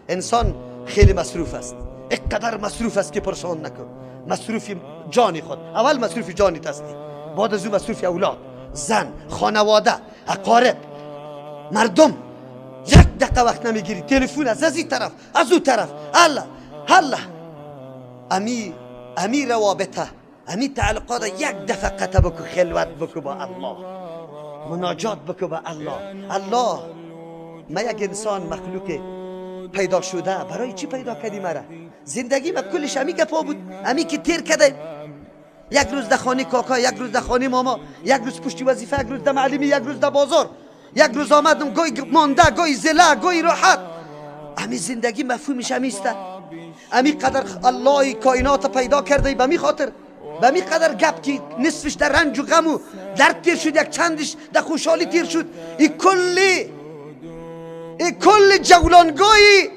Инсон хеле масруф аст, инқадар масруф аст, ки пурсон накун. Масруфи ҷони худ, аввал масруфи ҷонит ҳастӣ, баъд аз ӯ масруфи авлод, зан, хонавода, ақориб, мардум. Як дақиқа вақт намегирӣ. Телефон аз ин тараф, аз ӯ тараф, алла алла. Ами равобита, ами тааллуқот як дафъа қатъ бикун, хилват бикун бо Аллоҳ, муноҷот бикун ба Аллоҳ. Аллоҳ, ман як инсон, махлуқе пайдо шуда, барои чӣ пайдо кардӣ мара? Зиндагӣ ма куллиш ами гапо буд, ами ки тер кардем: як рӯз дар хонаи кока, як рӯз дар хонаи момо, як рӯз пушти вазифа, як рӯз дар маълимӣ, як рӯз дар бозор, як рӯз омадам, гоҳи монда, гоҳи зила, гоҳи роҳат. Ами зиндагӣ мафҳумиш амиста? Ами қадар Аллоҳи коинота пайдо кардаи, ба ми хотир ба ми қадар гап, ки нисфиш дар ранҷу ғаму дард тер шуд, як чандиш дар хушҳолӣ тер шуд. И кулли ҷавлонгоҳи